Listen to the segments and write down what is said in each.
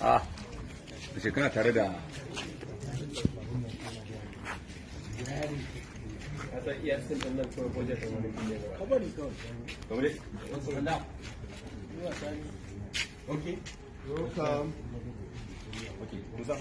Ah, da shekara tare da Okay. Welcome. Okay. Musa.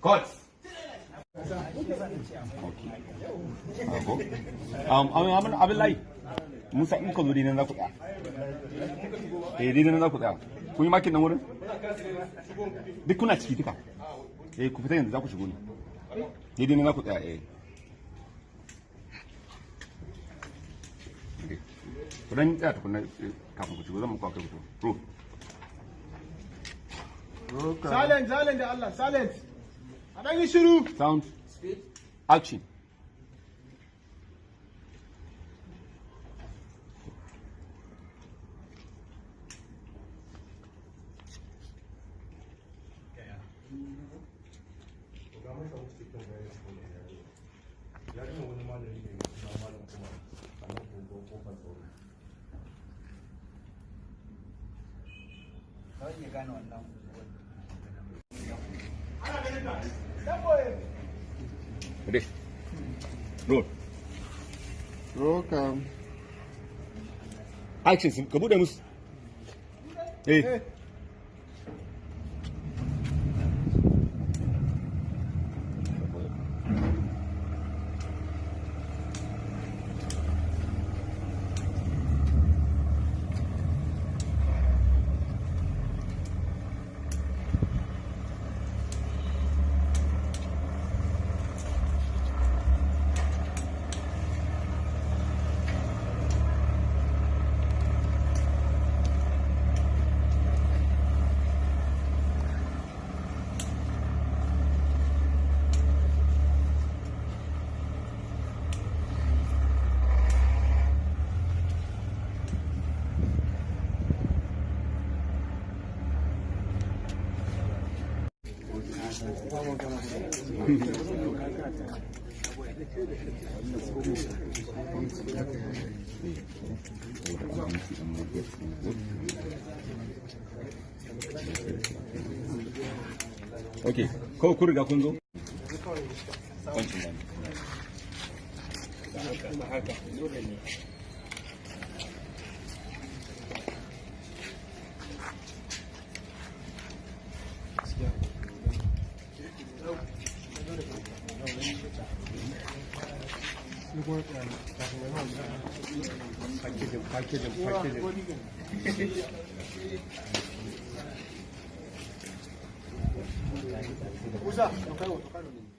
Cut. Okay. Ago. Abdullahi. Musa, in ka zo dinan za ku tsaya. Eh, dinan za ku tsaya. Kun yi marking nan wurin? Duk kuna ciki duka. Eh, ku fita yanzu, za ku shigo ne. Daidai nan za ku tsaya, eh. Okay. Ku dan tsaya tukunna kafin ku shigo, zan muku akai ku. Roll. Welcome. Silent, silent da Allah, silent. A ɗan yi shiru. Sound. Action. Ga mun samu cikakken bayani saboda yarinya. Yarinya wani malami ne mai suna Malam Umar a nan unguwar Kofar Tsauri. Zan iya gane wannan. Ana ganin ka. Dan boye. Ready. Roll. Welcome. Action. Ka bude musu. Eh. Eh. Okay. Kawai kun riga kun zo? Kwancin gani. Haka dole ne. Packaging, packaging, packaging. Musa, to kai hoto, kai ne.